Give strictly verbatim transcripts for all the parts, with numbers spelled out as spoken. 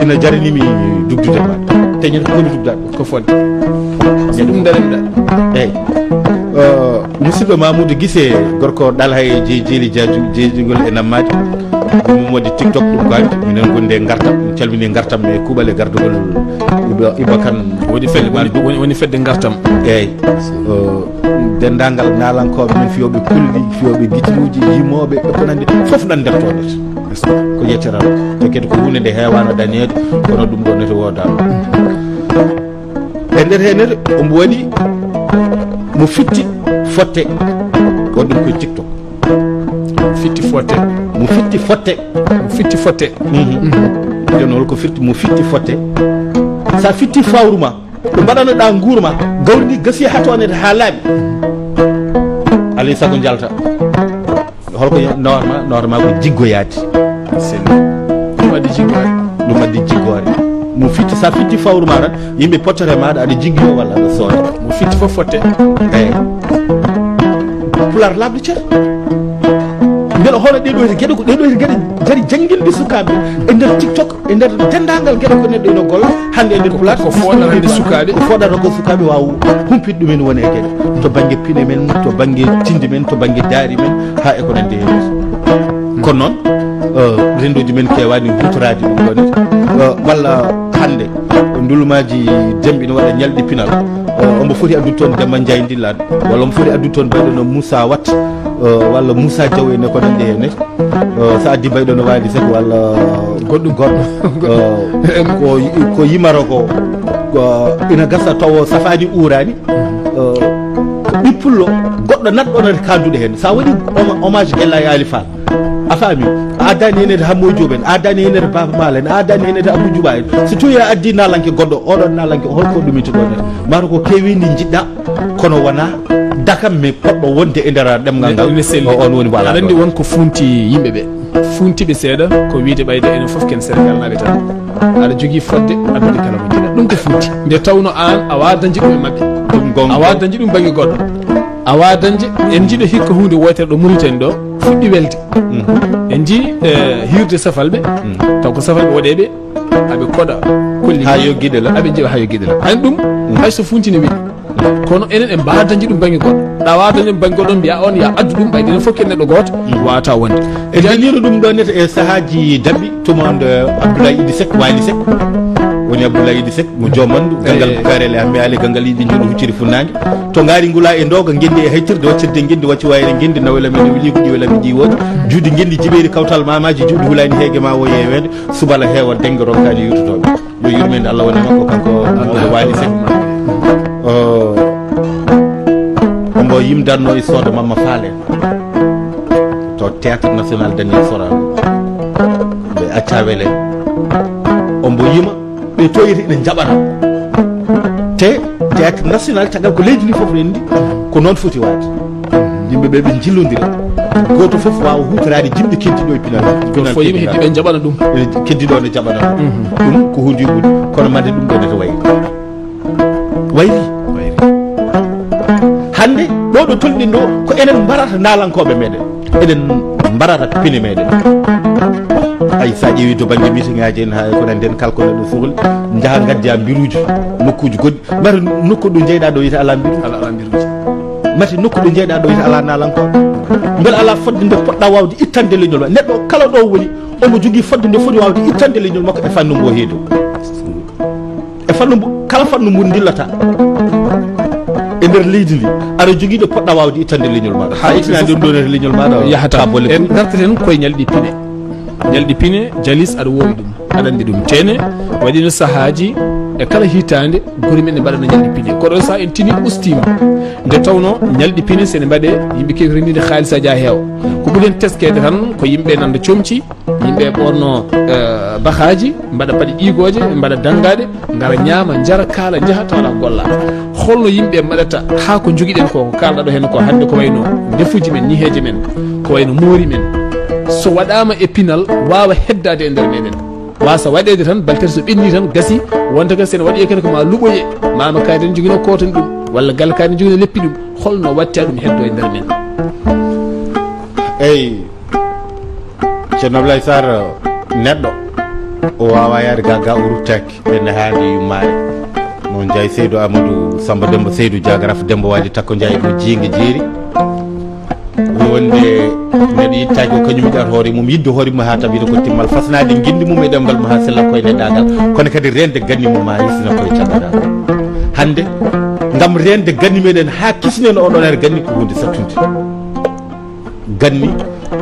Ina jarani mi dugdude ma. Te ñande ko woni dugdaɗo? Ko fodde. Ñande ɗum daraniɗa. Eyyi. Eh, musidɗo Mamoudou Guissé, gorko Ɗalhay Jey-, Jeeli Jaaju-, Jeejingol e Nammaaji. Ɗum waɗi TikTok, ɗum ko hannde. Minen ngondi e Ngartam. Min calmini Ngartam e kuuɓal e gardugol Iba, Iba Kane. Woni fedde, woni, woni, woni fedde Ngartam. Eyyi. Eh, denndaangal naalankooɓe men, fiyooɓe kolli, fiyooɓe gitiruuji, yimooɓe, e ko nanndi, fof nan nder toon. Ko yetteral. Te kadi ko huunde nde heewaano dañeede, kono ɗum ɗo nete woodaano. E nder heen nete, omo waɗi mo fitti fotte. Waɗi ɗum koye TikTok. Fitti fotte. Mo fitti fotte. Mo fitti fotte. Mhm. Mhm. Jooni hol ko firti mo fitti fotte? Sa fitti fawru ma, ɗo mbaɗanoɗa nguur ma, gawri ndi gasi ha toonede ha laaɓi. Alay sago njalta. Holko yo-, nawatma, nawatma ko jiggoyaade. Selli. Ɗum addi jiggoore. Ɗum addi jiggoore. Mo fitti, sa fitti fawru ma tan, yimɓe pottete maɗa, aɗa jiggoyo walla aɗa sooda. Mo fitti fof fotte. Eyyi. Pulaar laaɓɗo cer. Mbele hono ɗeɗo geɗe ko, ɗeɗo geɗe jari jannginde sukaaɓe e nder TikTok, e nder denndaangal geɗe ko neɗɗo ina golla hannde e nder Pulaar. Ko fooɗata hannde sukaaɓe. Ko fooɗata ko sukaaɓe waawa humpito ɗumen woni e geɗe. To bannge pine men, to bannge cindi men, to bannge daari men, haa e ko nanndi heen. Kono noon, eh, renndooji men keewaani huutoraade ɗum ɗoon. Eh, walla hannde, ndulumaaji Demba ina waɗa ñalɗi pinal. Eh, omo foti addude toon Demba Ndiaye Ndillaan, walla omo foti addude toon mbayɗo no Moussa Watt, eh, walla Moussa Diaw en e ko nanndi heen. Eh, so addi mbayɗo no Waly Seck walla goɗɗum goɗɗo. Eh, ko, ko yimata ko, ko ina gasa tawo safaani uuraani. Eh, ko ɓippullo goɗɗo natɗo nata kanduɗe heen. Sa waɗi homa-, hommage Gella e Ali Fall. A faami? A addani heen ede Hammo Joob en, a addani heen ede Baaba Maal en, a addani heen ede Abdou Djouba en. So tawi a addi naalanke goɗɗo, oɗon naalanke, holko ɗuminte ɗon? Mata ko keeweendi njiɗɗa, kono wona dakam mi poɗɗo wonde e nder ɗemngal ngal. Ne selli. O, on woni mo alaa aɗa anndi ɗon. Won ko funti yimɓe ɓe. Funtiɓe seeɗa, ko wiide ɓayde enen fof ken Senegalnaaɓe tan. Aɗa jogii fodde, aɗa jogii kala mo njiɗa. Ɗum ko funti. Nde tawno aan, a waawaa dañde ɗum e maɓɓe. Ɗum goonga. A waawaa dañde ɗum bannge goɗɗo. A waawaa dañde, en njiɗo hikka huunde wootere ɗo Mauritanie ɗo, fuɗɗi welde. Mhm. En njii, eh, hiirde safalɓe, mhm, taw ko safalɓe waɗeeɓe, aɓe koɗa kolli. Haa yo giɗe la. Aɓe njeewa haa yo giɗe la. An ɗum, mhm, hay so funtini weli. Kono enen en mbaawa dañde ɗum bannge goɗɗo. Ɗa waawa dañde ɗum bannge goɗɗo, mbiya on ya addu ɗum, ɓayde enen fof ken neɗɗo gooto, mhm, waawata wonde. En dañiino ɗum ɗo nete e sahaaji daɓɓi, tuma on, eh, Abdoulaye Idi Seck, Waly Seck. Woni Abdoulaye Idi Seck, mo joom ɓanndu, Ganngal, eh, Bukaari El Hammi Ali, Ganngal Idi Njuɗo Hucciri Funnaange. To ngaari ngula e ndooga, ngenndi e haytirde, waccirde ngenndi, wacci wayre ngenndi, nawe lami, nawe liiko, ƴiwe lami, ƴiwooje. Juuɗi ngenndi, jiɓeeri kawtal maamaaji, juuɗi hulaani heege ma wo yeeweede, subala heewa dennge ronkaani yuttotooɓe. Yo yurmeende Allah wone makko, kanko mawɗo Waly Seck. O, omo yimdanno e soodo Mamma Faale to Théâtre National Daniel Sorano. Ɓe acca wele. Omo yima ɓe toyri ene njaɓana. Te Théâtre National caggal ko leydi ndi fof rendi, ko noon foti waade. Yimɓe ɓe ɓe njillondira. Gooto fof waawa huutoraade jimɗi keddiɗo e pinal. Gooto fof yimɓe heddi ɓe njaɓana ɗum. Ene keddiɗo ne jaɓana ɗum. Mhm. Ɗum ko hundi hundi. Kono mande ɗum ɗo nete wayi. Wayri. Wayri. Hannde ɗo ɗo tolɗin ɗo ko enen mbarata naalankooɓe meɗen. Eɗen mbarata pine meɗen. Ay, sa ƴeewi to bannge meeting aji en, haa e ko nanndi en, kala ko neɗɗo sohli, njaha ngaddoya mbiruuji, nokkuuji goɗɗi. Mbaɗa nokku ɗo njeyɗa ɗo wiyata ala mbiru. Ala, ala mbiruuji. Mbaɗa nokku ɗo njeyɗa ɗo wiyata ala naalankooɓe. Mbele ala fodde nde poɗɗa waawde ittande leñol ma. Neɗɗo kala ɗo woni, omo jogii fodde nde foti waawde ittande leñol makko e fannu mbo heedo. E fannu mbo, kala fannu mbo ndillata e nder leydi ndi, aɗa jogii ɗo poɗɗa waawde ittande leñol maɗa. Haa ittana ɗum ɗo nder leñol maɗa. Yahata. Ka bolle en puyɗe. Darteten koye ñalɗi pine. Ñalɗi pine, Jalis, aɗa woowi ɗum. Aɗa anndi ɗum. Tene, waɗino sahaaji e kala hitaande, gure men ne mbaɗana ñalɗi pine. Koɗo sa en tini ustima. Nde tawno ñalɗi pine, sene mbaɗe, yimɓe kewi renndinde haalisa ja heewa. Ko ɓuri hen teskeede tan, ko yimɓe nanda comci, yimɓe ɓorno, eh, bahaaji, mbaɗa paɗe ɗiigooje, mbaɗa danngaɗe, ngara ñaama, njara, kaala, njaha, tawa ala golla. Holno yimɓe mbaɗata haa ko njogiɗen ko, ko kaalɗa ɗo heen ko, hannde ko wayno ndefuuji men, ñiheeje men, ko wayno moori men, so waɗaama e pinal, waawa heddaade e nder meɗen? Waasa waɗeede tan, baltati so ɓenni tan, gasi, wonta kadi, so en waɗi kadi ko ma luɓoye, Mama Kadi en jogino kootan ɗum, walla Gala Kadi en jogino leppi ɗum, holno watta ɗum heddo e nder men? Eyi, Ceerno Ablaye Sarr, neɗɗo O waawaa yahde gaa gaa, o ruttaaki. Ɓe nde haandi yummaare. Noon njaay Seydou Amadou Samba Demba Seydou Diagraf Demba Wali Takko Njaay ko jiinge jeeri. Wonde neɗɗo yittaaki ko kañum yiɗata hoore mum, yidde hoore mum haa tawi ko timmal, fasnaade nginndi mum e ɗemngal mum haa sella koye neɗɗaagal, kono kadi reende ganni mum haa hisina koye caggal. Hannde, ngam reende ganni meɗen haa kisnen oɗon ganni ko huunde sattunde. Ganni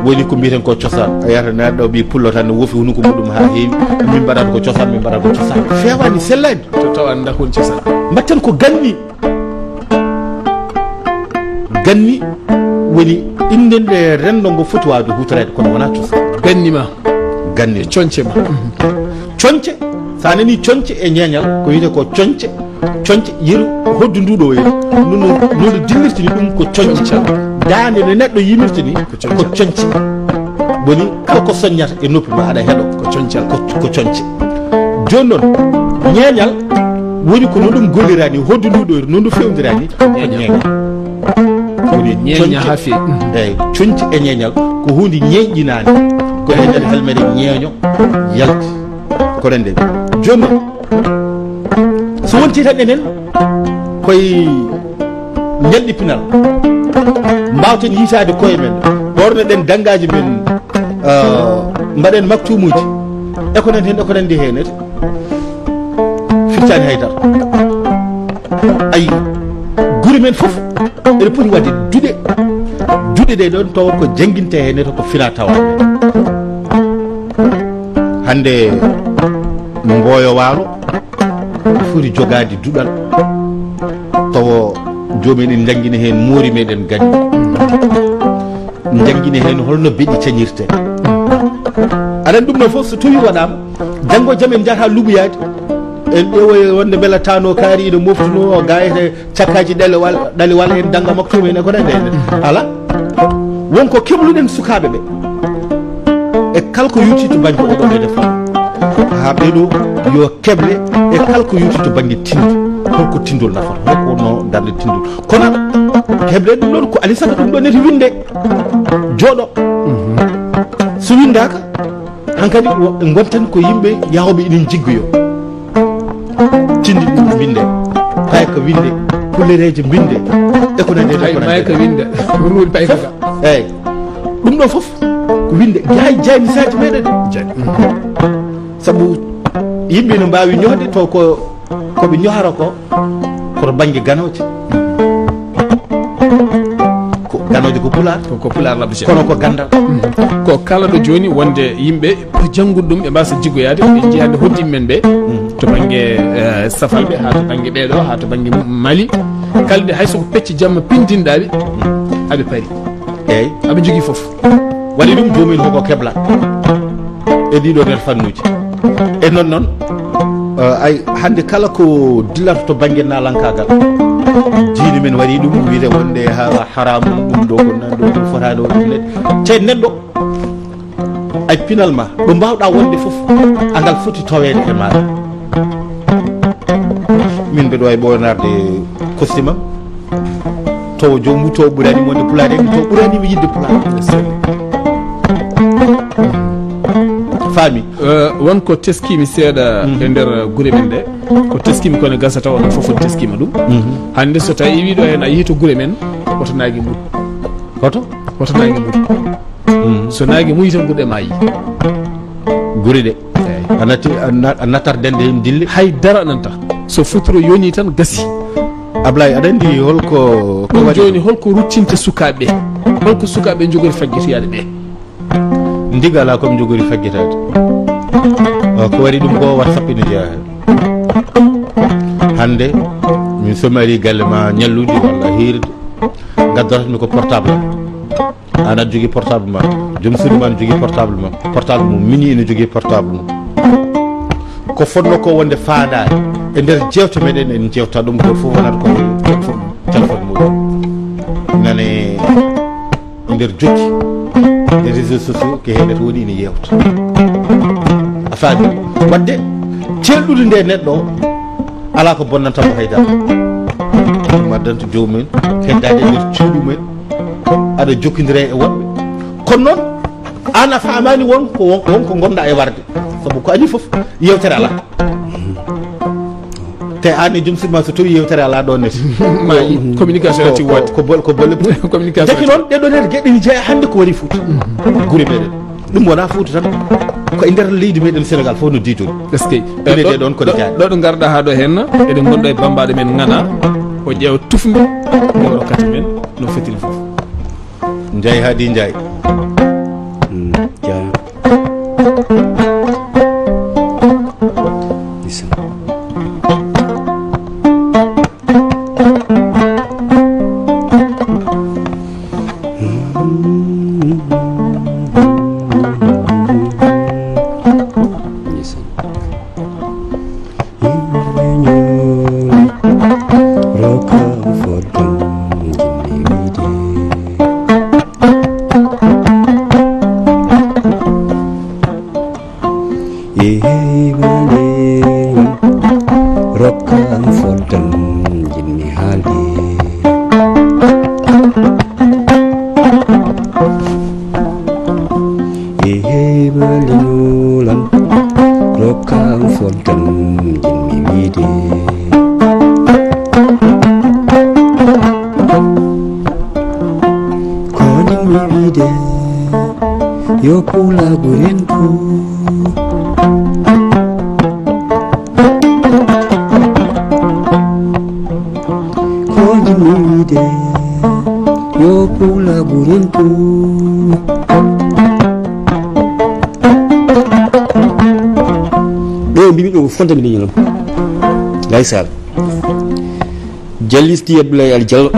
woni ko mbiyeten ko cosaan. A yiyata neɗɗo ɓii pullo tan ne wofi hunuko muɗum haa heewi. Min mbaɗata ko cosaan, min mbaɗata ko cosaan. Feewaani, sellaani. To tawa annda ko woni cosaan. Mbatten ko ganni. Ganni woni innde nde renndo ngo foti waawde huutoreede, kono wonaa cosaan. Ganni ma. Ganni. E coñce ma. Coñce, so a nanii coñce e ñeeñal, ko wiyetee ko coñce. Coñce, yeru hoddu ndu ɗo yeru. No, no, no ndu dillirta ni, ɗum ko coñce. Daande nde neɗɗo yimirta ni, ko coñce. Woni kala ko soññata e noppi ma, aɗa heɗo. Ko coñcal. Ko, ko coñce. Jooni noon, ñeeñal woni ko no ɗum gollira ni, hoddu ndu ɗo yeru, no ndu fewndira ni, ko ñeeñal. Woni ñeeñal coñce. Haa feewi. Eeyi, coñce e ñeeñal ko huunde ñeeñɗinaande. Ko ñeeñal helmere ñeeño yalti. Ko ɗen de. Jooni noon, so wontii tan enen koye ñalɗi pinal, mbaawten yiytaade koye men, ɓoornoɗen danngaaji men, eh, mbaɗen maktumuuji, e ko nanndi heen, e ko nanndi heen, firtaani hay dara. Ayi, gure men fof, ene poti waɗde duɗe. Duɗe ɗe ɗoon tawa ko jannginte heen, to ko fina tawa. Hannde Mboyo Waalo foti jogaade duɗal, tawa joomum en njannginii heen moori meɗen ganni, njannginii heen holno beɗi cañirtee. Aɗa anndi ɗum ɗo fof so tawii waɗaama, janngo jam en njahata luɓoyaade, en ƴeewoya wonde mbela taanoo kaari ina moftunoo, o gaa e cakkaaji ɗalewal, ɗalewal en dannga makko tuma en e ko nanndi heen. Alaa. Won ko kebluɗen sukaaɓe ɓe. E kala ko yowiti to bannge oɗo e defal. Haa ɓee ɗo yo keble e kala ko yowiti to bannge tinndi. Holko tinndol nafata? Holko wonno darnde tinndol? Kono keble ɗum ɗon ko alaa e sago ɗum ɗo neti winde. Jooɗo. So winndaaka, hankadi wo-, ngonten ko yimɓe yahooɓe ina njiggoyo. Tinndi ɗum winde, payka winde, kulereeje mbinde, e ko nanndi e ko nanndi. Payka winde, ɗum woni payka ka. Eeyi. Ɗum ɗo fof ko winde, hay jaanisaaji meɗen. Jaani. Sabu yimɓe no mbaawi ñohde to ko, ko ɓe ñohata ko, ko to bannge ganooji. Ko ganooji ko pulaar. Ko, ko pulaar labde. Kono ko ganndal. Ko kala ɗo jooni wonde yimɓe janngude ɗum, ɓe mbasa jiggoyaade, ɓe njiya nde hoddii men ɓe, to bannge, eh, Safalɓe, haa to bannge ɓee ɗo, haa to bannge Mali. Kala nde hay so ko pecce jamma pinndinɗaa ɓe, aɓe pari. Eeyi. Aɓe njogii fof. Waɗi ɗum joomum en hoko kebla e ɗiɗo nder fannuuji. E noon noon, eh, ay hannde kala ko dillata to bannge naalankaagal, diine men waɗi ɗum, wiyde wonde ha-, haramun, ɗum ɗo ko nan ɗo, ɗum fotaani o, ɗum ne. Te neɗɗo, ay, finalement, ɗo mbaawɗaa wonde fof, angal foti taweede e maaɗa. Min mbeɗa waawi ɓooyanaade costume am, tawa joom wutto ɓuraani wonde pulaar, en to ɓuraani mi yiɗde pulaar. Faami? Eh, won ko teskiimi seeɗa e nder gure men ɗe. Ko teskiimi ko ne gasa tawa onon fof on teskiima ɗum. Hannde so tawi wiɗo heen a yehi to gure men, woto naange mut. Hoto? Woto naange mut. So naange muyi tan gure ɗe maayi. Gure ɗe. Eeyi. A natti, a na-, a nattat dende heen dille. Hay dara nanta. So futuro yoni tan gasi. Ablaye, aɗa anndi holko, ko ɗum waɗi jooni ɗum? Holko ruttinta sukaaɓe ɓe? Holko sukaaɓe njogori faggitoyaade ɓe? Ndiga alaa ko mi jogori faggitaade. O, ko waɗi ɗum ko WhatsApp ina jeyaa heen. Hannde, min so mi arii galle ma ñallude walla hiirde, ngaddorat mi ko portable am. Aan aɗa jogii portable ma, joom suudu ma ne jogii portable ma, portable mum, min ina jogii portable mum. Ko fotnoo ko wonde faandaare e nder jeewte meɗen, en jeewta ɗum, gooto fof wonata ko téléphone, téléphone muɗum. Nane e nder jokki e réseaux sociaux, ko heen woni ina yeewta. A faami? Waɗde ceelɗude nde neɗɗo o, alaa ko bonnanta mo haydara. Ɗum addanta joomum en heddaade e nder cuuɗi mum en, aɗa jokkondira e woɗɓe. Kono noon, An a faamaani won ko, won, won ko ngonɗaa e warde. Sabu ko adii fof, yewtere alaa. Te aan e joom suudu ma, so tawii yewtere alaa ɗoon ne. Ma communication ko, ci ko, waɗde. Ko bol-, ko bolle. Communication. Ndeke noon, ɗee ɗoon geɗe ne jeyaa hannde ko waɗi Fuuta. Gure meɗen. Ɗum wonaa Fuuta tan. Ko e nder leydi meɗen Senegaal fof no diidori. Est-ce que? Ine ɗee ɗoon ko ne jeyaa. Ɗo, ɗo ngarɗaa haa ɗo heen, eɗen ngonɗo e bammbaaɗo men Ŋana. O ƴeewa tufnde, o rokkata men no fetiri fof. Njaay Haadi Njaay. Mm, ja. Listen. Listen. Roka fodon jinni wide. Yehi wale. Roka fodon jinni hali. E heɓali lan, rokkam foddan jinmi wiide. Ko jinmi wiide, yo pulaagu rentu. Ko jinmi wiide, yo pulaagu rentu. Ɗo mbimi ɗo ko fondami leñol am. Lay Sall. Jallisti Abdoulaye Ali Diallo.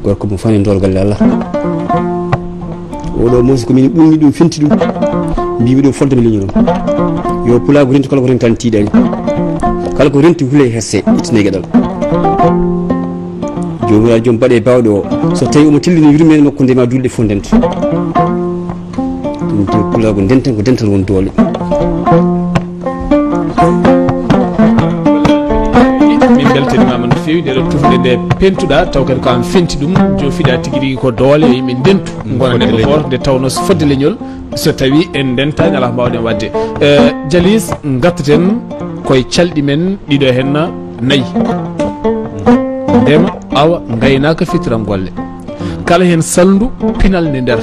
Gorko mo fani ndol galle Allah. Oɗo mosi ko min ɓurmi ɗum, fenti ɗum. Mbimi ɗum fodde mi leñol. Yo pulaagu rentu kala ko rentani tiiɗani. Kala ko renti hule hesse, ittine geɗal. Joomiraaɗo joom baɗe bawɗe o, so tawi omo tellini yurmeende makko, ndema duulɗe fof ndenta. Ɗum to pulaagu ndenten ko dental won doole. Min beltanimaama no feewi, nde ɗo tufnde nde pentuɗa, taw kadi ko an fenti ɗum, jofiɗa tigi rigi ko doole, yo yimɓe ndentu, ngona neɗɗo gooto, nde tawno so fodde leñol, so tawi en ndentani, alaa ko mbawɗen waɗde. Eh, Jalis, ngattaten koye calɗi men ɗiɗo hen nayi. Ndema, awa, ngaynaaka, fitiram golle. Kala heen salndu, pinal ne nder.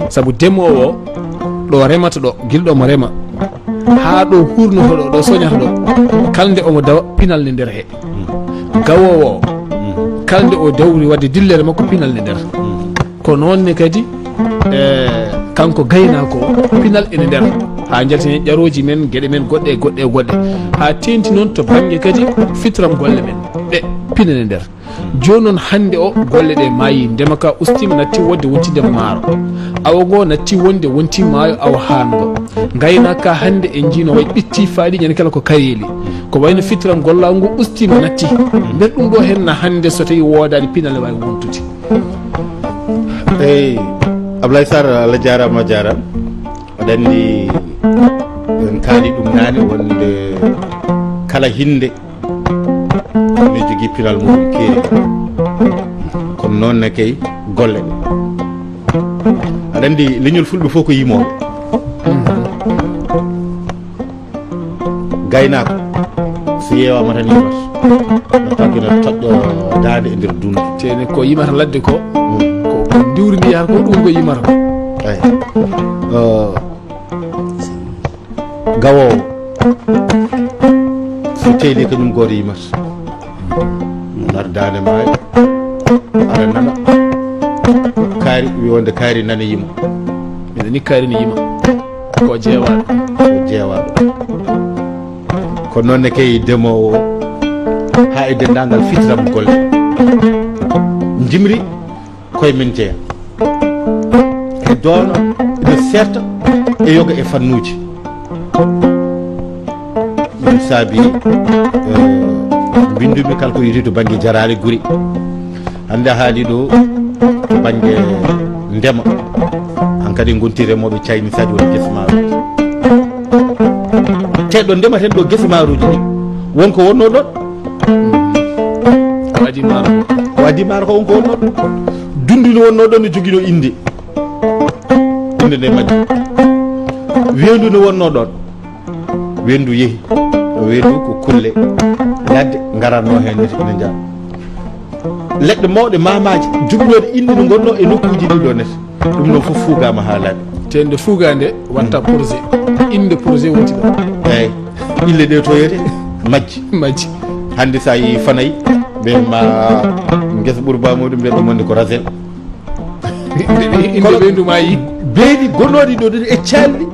Sabu demoowo o, ɗo remata ɗo, gila ɗo mo rema, haa ɗo hurnoto ɗo, ɗo soñata ɗo, kala nde omo dawa, pinal ne nder he. Gawoowo o, kala nde o dawri waɗde dillere makko, pinal ne nder. Ko noon ne kadi, e, kanko gaynaako o, pinal ene nder. Haa njalten e ƴarooji men, geɗe men goɗɗe e goɗɗe e goɗɗe. Haa teeŋti noon to bannge kadi fitiram golle men. Ɗe, pinal ne nder. Jooni noon, hannde o, golle ɗe maayi, ndema ka ustiima, natti wonde wonti ndema maaro. Awo ngo natti wonde wonti maayo awo haango. Ngaynaaka ka hannde en njii no wayi ɓitti, faaɗi, ñande kala ko kareeli. Ko wayno fitiram gollaagu ngu ustiima, natti. Nder ɗum ɗo heen na hannde so tawi woodaani pinal ne waawi wontude. Eyi, Ablaye Sarr, Allah jaaraama, a jaaraama. Aɗa anndi en kaali ɗum naane wonde kala hinnde ene jogii pinal muɗum keeri. Kono noon ne kay golle ɗe. Aɗa anndi leñol fulɓe fof ko yimooɓe. Gaynaako, so yeewaama tan yimat. No taggi no toƴƴo daande e nder dunde. Te ne ko yimata ladde ko, ko, ko ndiwri ndi yahata ko, ɗum ko yimata ko. Eyi. Gawoowo, so teeli kañum gooto yimata. Nar daande maayo, aɗa nana. Kaari, wi wonde kaari nana yima. Ene ni kaari ne yima. Ko jeewaaɗo. Ko jeewaaɗo. Ko noon ne kay demoowo o, haa e denndaangal fitiram golle. Njimri koye men jeya. E doono, ina seerta e yoga e fannuuji. Ɗum saabi, eh, mbinndumi kala ko yowiti to bannge jaraale guri. Hannde a haali ɗo to bannge ndema. Hankadi ngonti remooɓe caynisaaji woni gese maaroji. Te ɗo ndematen ɗo gese maaroji ɗi, won ko wonno ɗon. Ko adii maaro ko. Ko adii maaro ko, won ko wonno ɗon. Dundu ndu wonno ɗon no jogino innde. Inde nde majji. Weendu nde wonnoo ɗoon. Weendu yehi. Weendu ko kulle ladde ngaratnoo heen, ina njaha. Leɗɗe mawɗe, mamaaji, jubnooɗe inɗe no ngonnoo e nokkuuji ɗi ɗo nete. Ɗum noon fof fuugaama haa laaɓi. Te nde fuugaa nde, watta projet. Innde projet wonti ɗo. Eeyi. Ille ɗe to yete, majji. Majji. Hannde so a yii Fanay, ɓe ma ngesa ɓurba muɗum, ɓe ɗo mondi ko Rasel. Inde, inde ɓeyndu ma yi. Beeli gonnooɗi ɗo ɗon e calli,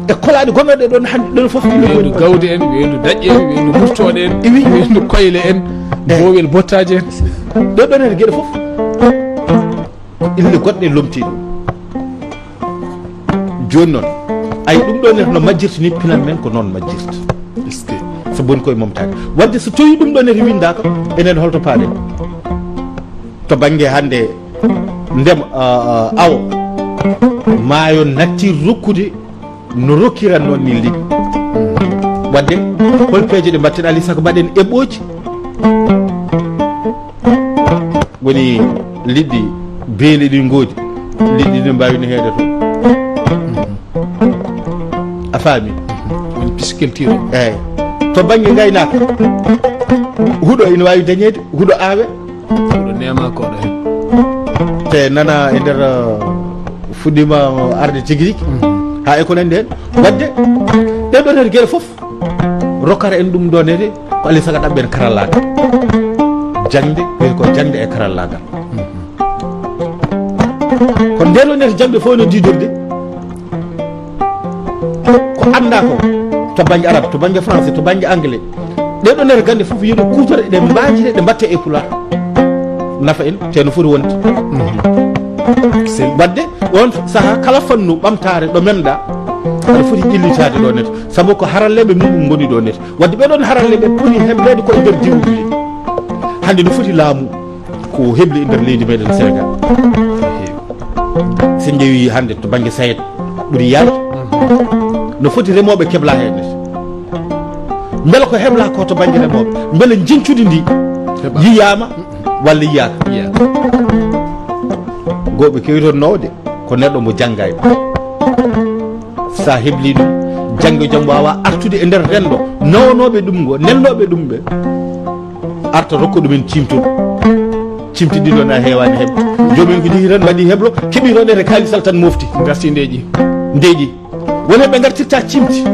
e kolaaɗi gonnooɗe ɗon hannde ɗon fof. Weendu gawde en, weendu daƴƴe en, weendu murtooɗe en, e wi- weendu koyle en, eh, boowel bottaaje en. Ɗo ɗon en geɗe fof. Ille goɗɗe lomtii ɗum. Jooni noon, ay ɗum ɗo ne no majjirta ni, pinal men ko noon majjirta. Est-ce que? So boni koye momtaade. Wadde so tawii ɗum ɗo ne windaaka, enen holto paaɗen? To bannge hannde ndema, ah, ah, awo, maayo natti rokkude no rokkiran noon ni liɗɗi. Wadde hol peeje ɗe mbatten, alaa e sago mbaɗen eɓɓooji? Woni liɗɗi beeli ɗi ngoodi, liɗɗi ɗi mbaawi no heede toon. A faami? Woni pisciculture o. Eeyi. To bannge ngaynaaka, huɗo ina waawi dañeede, huɗo aawe. Huɗo neema ko ɗo heen. Te nana e nder, uh, fuɗɗiima arde tigi rigi. Mhm. Haa e ko nanndi heen. Wadde, ɗee ɗoo nder geɗe fof, rokkata en ɗum ɗo nete, ko alaa e sago ɗaɓɓen karallaagal. Jaŋde, ɓe ko jaŋde e karallaagal. Kono nde ɗo nete jaŋde fof no diidorde, ko annda ko, to bannge arabe, to bannge français, to bannge anglais, ɗee ɗo nete gannde fof yo ɗe kuutore, ɗe mbaajire, ɗe mbatte e pulaar. Nafa en, te no foti wonde. Wadde, on sahaa kala fannu ɓamtaare ɗo memɗa, aɗa foti ƴellitaade ɗo nete. Sabu ko haralleeɓe mum ngoni ɗo nete. Wadde ɓee ɗoon haralleeɓe poti hebleede ko e nder diwɗuɗi. Hannde no foti laamu ko hebli e nder leydi meɗen Sénégal. So en ƴeewi hannde to bannge SAED ɓuri yaade. No foti remooɓe kebla heen nete. Mbela ko hebla ko to bannge remooɓe? Mbela njincudi ndi yiyaama walla yiyaaka? Yiyaaka. Gooɓe kewi toon nawde. Ko neɗɗo mo janngaani. So a hebli ɗum, janngo jam waawa artude e nder renndo, nawanooɓe ɗum ngo, nennooɓe ɗum ɓe, arta rokka ɗumen ciimtol. Ciimti ɗi ɗoon a heewaani heɓde. Joomumen ko njehi tan mbaɗi heblo, keɓi toon e kalisal tan mofti. Ngarti ndeeƴi. Ndeeƴi. Won heɓe ngartirta ciimti.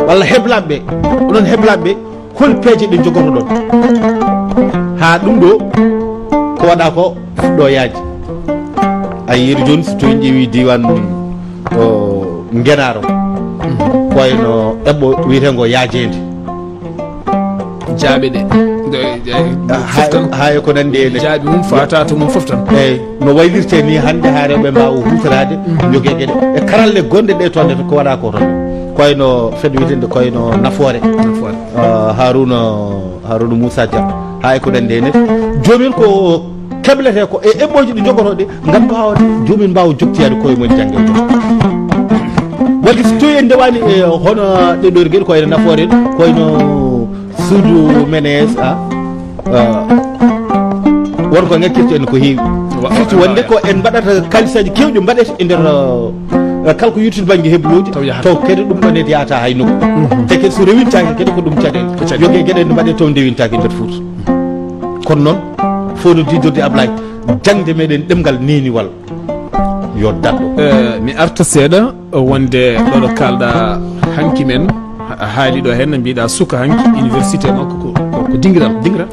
Walla heblaaɓe ɓe, onon heblaaɓe ɓe, hol peeje ɗe njogotoɗon? Haa ɗum ɗo ko waɗa ko fuɗɗo yaaji. A yeru jooni so toon ƴeewi diiwaan o Ngenaaro, ko wayno eɓɓo wiyeteengo Yaajeende. Jaaɓe ɗe. Nde, e, e, Ah, ha, foftan. Ha e ko nanndi e nde. Jaaɓi mum fata to mum foftan. Eyi, no waylirte ni hannde ha rewɓe mbaawa huutoraade, mhm, jogee geɗe. E karalle gonɗe ɗe toon, ko waɗa ko toon. Ko wayno fedde wiyetende ko wayno Nafoore. Nafoore. Ah, Haruna, Haruna Moussa Dia. Ha e ko nanndi e nde. Joomin ko keblete ko e eɓɓooji ɗi jogotoɗe ngam mbaawa, joomin mbaawa joktiyaade koye mumen jannge e jam. Wadde so tawi en ndewaani e hono ɗe ɗo geɗe ko wayno Nafoore en, ko wayno suudu menes, a, a, won ko ngakkirta en ko heewi. Wa-, firti wa-, wonde wa-, ko en mbaɗata kalisaji kewɗi mbaɗete e nder, a, kala ko yurtiti bannge hebloji, taw yahata. Taw kadi ɗum ɗon ne yahata hay nokku. Mhm. Te kadi so rewintaki kadi ko ɗum caɗeele. Ko caɗeele. Yoge geɗe ne mbaɗe taw ndewintaki nder Fuuta. Kono noon, fof no diidorde Ablaye, jangde meɗen ɗemngal neniwal yo daɗɗo. Eh, mi arta seeɗa, wonde ɗo ɗo kalɗa hanki men, ha-, haali ɗo heen, no mbiɗa suka hanki, université makko ko, ko, ko dingiral. Dingiral.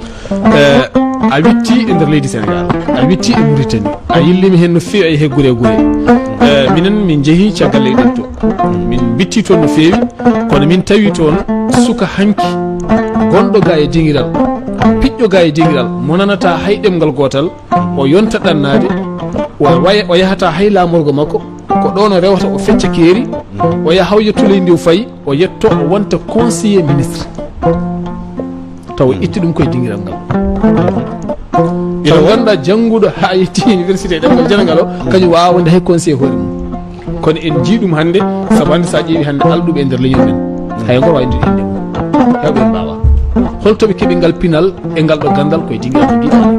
Eh, a witti e nder leydi Sénégal, a witti e Mauritanie, a yillimi heen no feewi e he gure e gure. Eh, minen min njehi caggal leyɗen to. Min mbitti toon no feewi, kono min tawi toon suka hanki gonɗo ga e dingiral, piƴƴo ga e dingiral, mo nanata hay ɗemngal gootal, o yonta ɗannaade, o waya, o yahata hay laamorgo makko, ko ɗoon o rewata, o fecca keeri, o yaha hawja tuley ndi o fayi, o yetto o wonta conseiller ministre. Tawa itti ɗum koye dingiral ngal. Ina tawa won- ganduɗa jannguɗo ha yetti université ɗemngal janangal o, kañum wawa wonde hay conseiller hoore mum. Kono en jii ɗum hannde, sabu hannde sa ƴeewi hannde alɗuɓe e nder leñol men, hay goto wawi nde inde mum. Hewɓe en mbawa. Holto ɓe keeɓi ngal pinal e ngal ɗo gandal koye dingiral no mbiɗa ni.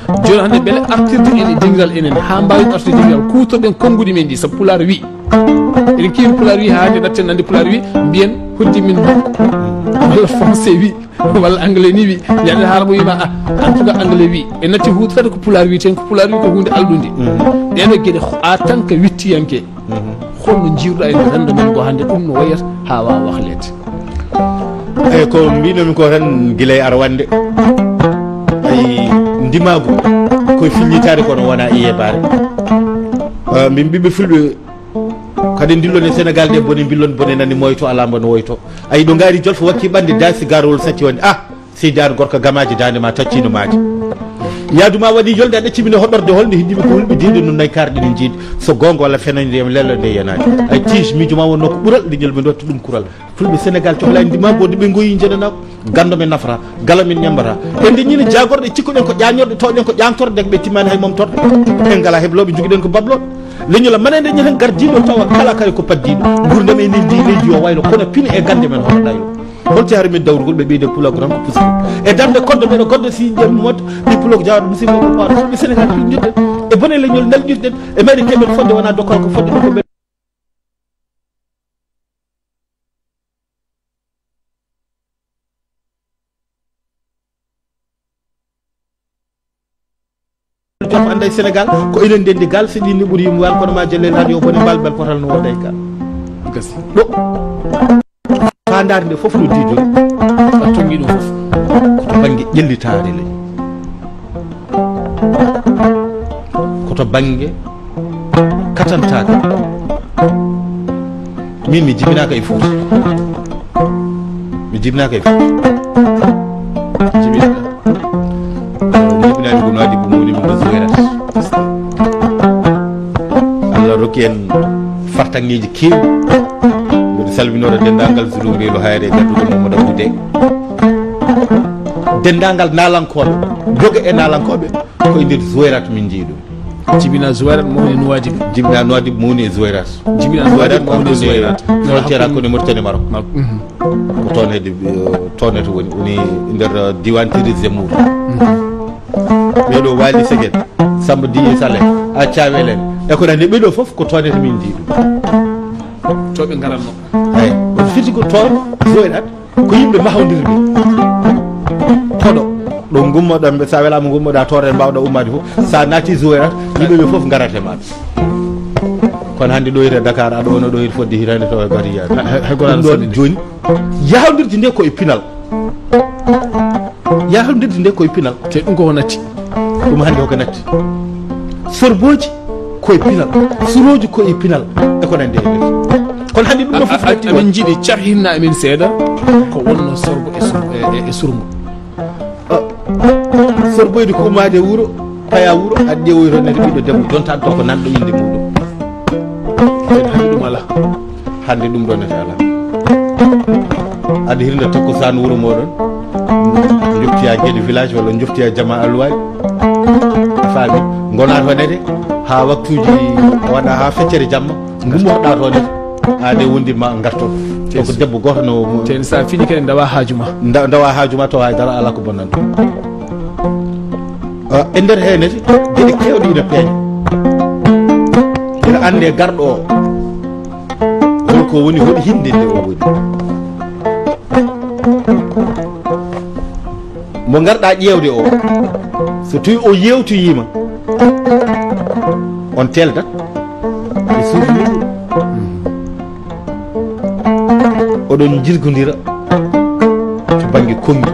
Jooni hannde mbele artirde en e dingiral enen, haa mbaawen artirde dingiral, kuutorɗen konnguɗi men ɗi, sabu Pulaar wi. Eɗen keewi Pulaar wi, haa hannde natten nande Pulaar wi, mbiyen hojji min makko, walla français wi, walla anglais ni wi. Ñande haala mo wima, ah, en tout cas anglais wi. En natti huutorade ko Pulaar wi ten, ko Pulaar wi ko huunde alɗunde. Ɗeɗo geɗe, en tant que wittiyanke, holno jiiruɗa e renndo men ngo hannde, ɗum no wayata haa waawa wahleede? Eyi, ko mbinomi ko tan gila e arwande. Ay, ndimaagu koye filñitaade, kono wona e yeebaare. Ah, min ɓiɓɓe fulɓe, kadi ndillon e Sénégal nde bone, mbillon bone nani moyto, alaa mbo no woyto. Ay, ɗo ngaari jolfo wakki ɓannde daasi garowol sacci wonde. Ah, seydi Aan gorko gamaaji daande ma tacciino maaji. Yaadu ma waɗi yolde, a ɗaccimino hoɗorde, holnde hiddimi ko hulɓe diiɗe nun nayi kaarɗe ɗin jiidi. So goonga walla fenani ndiyam lello nde yenaani. Ay, tiis miijo ma wonno ko ɓural, nde ñol mi dotta ɗum kural. Fulɓe Sénégal cohlani ndimaagu, wonde ɓe ngoyi njenanaagu. Ganndo men nafata, gala men ñambata. En ndeñiino jaagorɗe, cikkuɗen ko ƴaañorɗe, tawɗen ko ƴaañtorɗe, ɓe timmaani hay momtorɗe. En ngala heblooɓe, njogiɗen ko bablooɓe. Leñol a manande ñanden gardiiɗo, tawa kala kare ko paddiiɗo. Nguurndam e leydi, leydi o waylo, kono pine e gannde men hono ɗaylo. Hol cehare men dawrugol ɓe ɓeyde pulaagu tan ko pusi. E darnde koddo meɗo goddo si ƴeew mot, ɓe pulaagu jawata musiba ko paaro. Ɓe Sénégal fi ñodde. E bone leñol naldirɗen, e mayde keɓen fodde wona dokkal ko fodde ko ɓe Joom annda e Sénégal, ko enen ndendi gal, so ɗin ni ɓuri yimɓe wal, kono ma jelle radio bone mbal bel potal no wonda e gal. Gasi. Ɗo. Fa ndaar nde fof no diido. Ɓatto ngi ɗum fof. Ko to bannge ƴellitaare le. Ko to bannge katantaaka. Min mi jibinaaka e Fuuta. Mi jibinaaka e Fuuta. Jibinaaka. Jibinaani ko Nuwaadibu mawni, min ko Zuwayrat. Allah rokki en fartaŋŋeeji keewɗi. Mboɗo salminoora denndaangal Zulu Mbeelu Hayre e garduɗo Mamadou Abdou Dey. Denndaangal naalankooɓe, jogo e naalankooɓe, ko e nder Zuwayrat min njeyi ɗum. Jibina Zuwayrat mawni Nuwaadibu. Jibina Nuwaadibu mawni e Zuwayrat. Jibina Zuwayrat Nuwaadibu mawni e mawni e Zuwayrat. Frontière hakkunde Mauritanie Maroc. Maroc. Mhm. Ko toon hedde, eh, toon hedde woni, woni nder, eh, diiwaan Tiris Zemour. Mhm. Ɓeeɗo Waali Segen, Samba Diye Saleh, Acca Welen. E ko nanndi ɓeeɗo fof ko toon hedde min njeyi ɗum. To ɓe ngaranno. Eyi, firti ko toon Zuwayrat. Ko yimɓe mahondirɓe. Koɗo, ɗo gummoɗon ɓe, sa welama gummoɗa toore, mbawɗa ummade fof, sa naati Zuwayrat, yimɓe ɓe fof ngarate maɗa. Kono hannde ɗo hira Dakar, aɗa wona ɗo hira fodde hira hannde tawa gati yaade. Hay, hay, hay goto ɗum ɗon saɗi. Joni, yahondirde nde ko e pinal. Yahondirde nde ko e pinal. Te ɗum ko honatti? Ɗum hannde ko natti. Sorboji ko e pinal, surooji ko e pinal, e ko nanndi e nder. Kono hannde ɗum ɗo fof natti. Amin njiɗi carhinna amin seeɗa ko wonno sorgo e sur-, e, e, e surgo. Ah, sorboyde ko ummaade e wuro, paya wuro, aɗa ƴeewoy toon nene ɓiɗɗo debbo, jontaɗo to ko nanɗo innde muɗum. Kono hannde ɗum alaa. Hannde ɗum ɗo nete alaa. Aɗa hirna takkusaan wuro moɗon, joftiya Guédé village walla joftiya Jama Alwali. A faami? Ngona to nete haa waktuuji waɗa haa feccere jamma, ngummotoɗa to nete. Aade wondi ma ngarto. Donc debbo gooto no. Ten sa fini kadi ndawa haaju ma. Nda-, ndawa haaju ma tawa hay dara alaa ko bonnanta. Ah, e nder heen ne, geɗe keewɗe ina peeña. Ina annde garɗo o, holko woni, hol hinde nde o woni. Mo ngarɗa ƴeewde o, so tawi o yeewtoyiima, on teeldat e suudu mum. Oɗon njirgondira to bannge konngi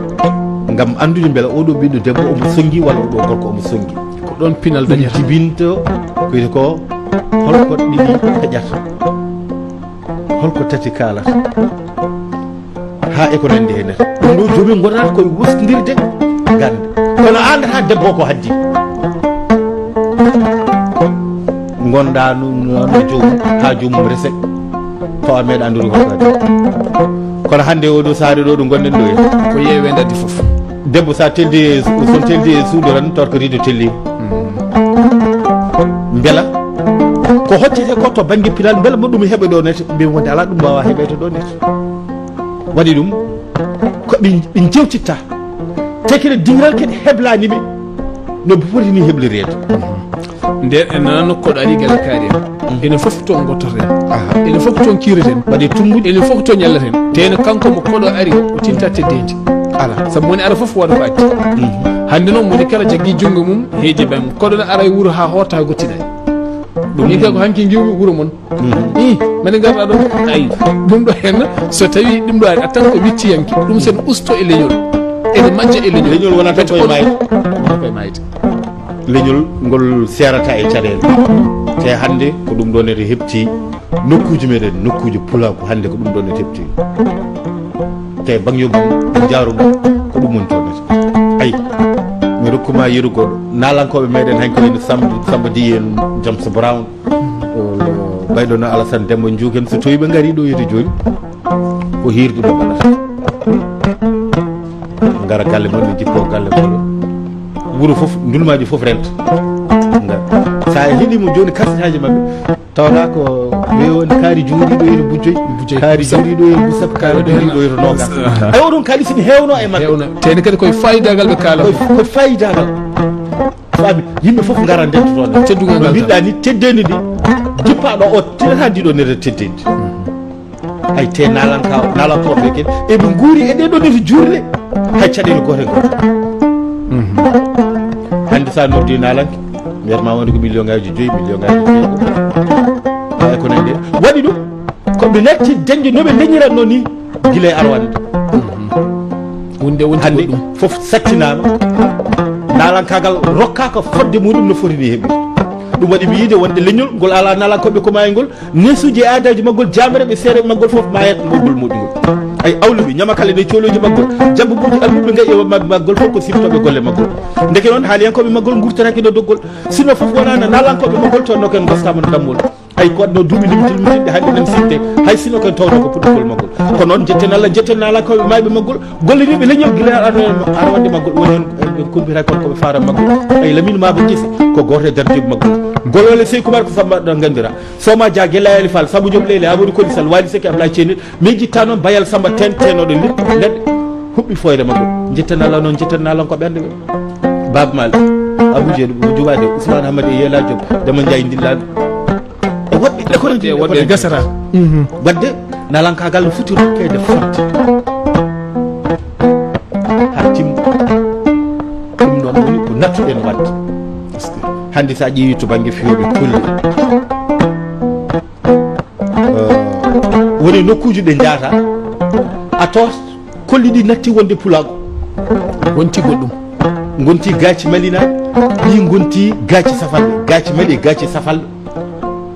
ngam anndude mbela oɗo ɓiɗɗo debbo omo sonngi walla oɗo gorko omo sonngi. Ko ɗon pinal ɗum dañata. Jibinto ko wiyete ko holko ɗiɗi peƴata, holko tati kaalata, haa e ko nanndi heen. Ɗum ɗo jomi ngonata koye wosndirde gannde. Kono a anndataa debbo ko haddi. Ngonɗaa nu-, nu-, no joomum, haa joomum rese. Tawa meeɗa andude ko kadi. Kono hannde oɗo saare ɗo ɗo ngonɗen ɗo e. Ko yeewe daddi fof. Debbo sa teldi e su-, son teldi e suudu tan, tawat ko riido telli. Mm. Mbela ko hoccete ko to bannge pinal, mbela mo ɗum heɓe ɗo nete, mbiya wonde alaa ɗum waawa heɓeede ɗo nete. Waɗi ɗum ko ɓe, ɓe jewtitta. Te kene dingiral kadi heblani ɓe. No foti ni heblireede. Nden en nanano koɗo ari gila kaari en. Enen fof toon ngottoten. Aha. Enen fof toon kiireten. Waɗi tumbuɗi. Enen fof toon ñallaten. Teno kanko mo koɗo ari, o tinta teddeendi. Ala. Sabu moni ara fof waɗa ko addi. Hannde noon moni kala jaggi junngo mum, heedi bam. Koɗo no ara e wuro haa hoota haa gottinay. Ɗum ni kay ko hanki ngiwmi wuro mon. I, mani ngarɗa ɗo. Ayi, ɗum ɗo henna, so tawi ɗum ɗo ari, a tan ko wicciyanke. Ɗum sen usto e leñol. Ene majja e leñol. Leñol wona tan koye mayde. Wona koye mayde. Leñol ngol seerata e caɗeele. Te hannde ko ɗum ɗon ete heɓti nokkuuji meɗen, nokkuuji pulaagu, hannde ko ɗum ɗon ete heɓti. Te bangyo bam, en jaaro ɗum, ko ɗum woni toon ete. Ayi, mi rokkuma yeru goɗɗo. Naalankooɓe meɗen han ko en Samba, Samba Diye en, James Brown. Bayɗo no Alassane Demba Njuuken, so tawi ɓe ngari ɗo yeru jooni, ko hirde ɓe mbaɗata. Ngara galle mon, ɓe jippo galle mon. Wuro fof, ndulmaaji fof renta. Ngara. Sa heɗi mo jooni, kasitaaji maɓɓe, tawata ko ɓe woni kaari juuɗiiɗo yeru bujjoy, bujjoy, kaari juuɗiiɗo yeru busap, kaari juuɗiiɗo yeru noogas. Ay, oɗon kaalisi ne heewno e maɓɓe. Heewno. Teni kadi koye faayidagal ɓe kaala. Koye, koye faayidagal. Faami, yimɓe fof ngara ndettotoon. Teddungal ngal mbiɗɗa ni, teddeendi ndi, jippaaɗo o, tinata ndi ɗo nere teddeendi. Hay te naalanka-, naalankooɓe ken, eɓe nguuri e ɗee ɗoo nete juurɗe, hay caɗeele goote ngoo. Hannde so a noddi naalanke, mbiyata ma wonde ko million ngaaji joyi, million ngaaji jeego. Ay ko nanndi. Waɗi ɗum, ko ɓe natti dañde no ɓe leñiratnoo ni. Gila e arwande. Wonde wonti hannde goɗɗum. Fof sattinaama. Naalankaagal rokkaaka fodde muɗum no foti ni heɓude. Ɗum waɗi wiide wonde leñol ngol alaa naalankooɓe ko maayngol, neesuuji e aadaaji maggol, jaamere ɓe seere maggol fof maayat ngol ngol muɗum ngol. Ay awluɓe, ñamakale ɗe coolooji maggol, jabbuɓe almuɓe ngay e ma-, maggol fof ko siftoɓe golle maggol. Ndeke noon haaliyankooɓe maggol ngurtataake no doggol. Sinno fof wonaano naalankooɓe maggol to noken gostaama no dammol. Ay, ko waɗno duuɓi limtel musidɓe, hannde men sitte, hay sinno koye tawno ko puɗɗugol maggol. Ko noon, jetten Allah, jetten naalankooɓe maayɓe maggol, golliniiɓe leñol gila aɗa, aɗa wonde maggol, woni heen, en kumpita kon ko ɓe faara maggol. Ay, Lamine Maba Gese, ko gooto e dartiiɓe maggol. Golole Sey Kumar ko Samba ɗo nganndira. Soma Dia, Gella Yali Fall, Samba Diop Leyla, Amadou Koli Sall, Wali Seck, Ablaye Ceni, mi jitta noon Bayal Samba Ten, tenoɗo limɗi neɗɗo. Huɓɓi fooyre maggol. Jetten Allah noon, jetten naalankooɓe ɓe annde ɓe. Baaba Maal, Abou Dieng, Abou Diouf Wade, Ousmane Hamadi e Yela Diop, Dama Ndiaye Ndillane. E woɗɓe, e kono e woɗɓe gasata. Mhm. Wadde naalankaagal no foti rokkeede fodde. Haa timma. Ɗum noon woni ko nattuɗen wadde. Parce que hannde so a ƴeewi to bannge fiyooɓe kolli, euh, woni nokkuuji ɗe njaata, a tawat kolli ɗi natti wonde pulaagu. Wonti goɗɗum. Ngonti gaaci malinaaɗi, ɗi ngonti gaaci safalɓe, gaaci mali e gaaci safalɓe.